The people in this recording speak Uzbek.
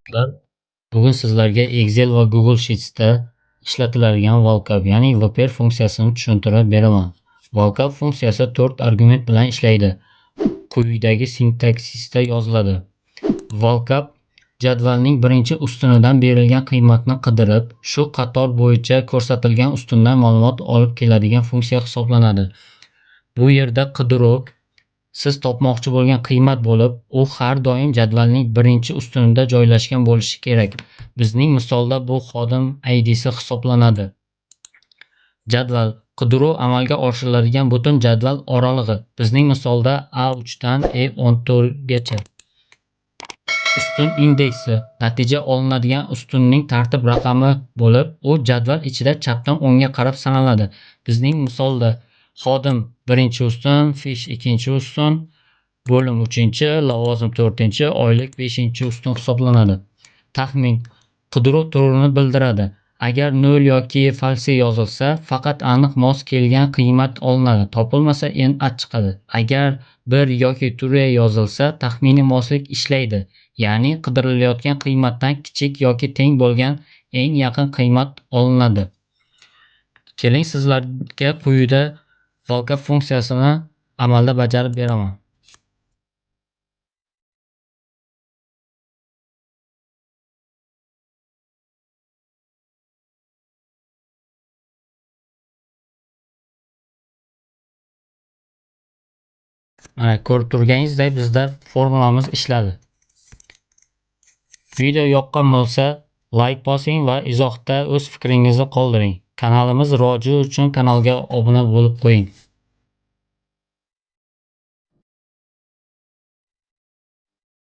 Do'stlar, bugun sizlarga Excel va Google Sheets'da ishlatiladigan VLOOKUP, ya'ni VPR funksiyasini tushuntirib beraman. VLOOKUP funksiyasi 4 argument bilan ishlaydi. Quyidagi sintaksisda yoziladi. VLOOKUP jadvalning birinchi ustunidan berilgan qiymatni qidirib, shu qator bo'yicha ko'rsatilgan ustundan ma'lumot olib keladigan funksiya hisoblanadi. Bu yerda qidiruv siz topmoqchi bo'lgan qiymat bo'lib, u har doim jadvalning birinchi ustunida joylashgan bo'lishi kerak. Bizning misolda bu xodim ID'si hisoblanadi. Jadval qidiruv amalga oshiriladigan butun jadval oralig'i. Bizning misolda A3 dan E14 gacha. Ustun indeksi natija olinadigan ustunning tartib raqami bo'lib, u jadval ichida chapdan o'ngga qarab sanaladi. Bizning misolda xodim birinchi ustun, fish ikkinchi ustun, bo'lim uchinchi, lavozim to'rtinchi, oylik beshinchi ustun hisoblanadi. Taxmin qidiruv turini bildiradi. Agar 0 yoki false yozilsa, faqat aniq mos kelgan qiymat olinadi, topilmasa NA chiqadi. Agar 1 yoki true yozilsa, taxminiy moslik ishlaydi. Ya'ni qidirilayotgan qiymatdan kichik yoki teng bo'lgan eng yaqin qiymat olinadi. Keling, sizlarga quyida VLOOKUP funksiyasini amalda bajarib beraman. Mana ko'rib turganingizdek bizda formulamiz ishladi. Video yoqqan bo'lsa, like bosing va izohda o'z fikringizni qoldiring. Kanalimiz rivoji uchun kanalga obuna bo'lib qo'ying.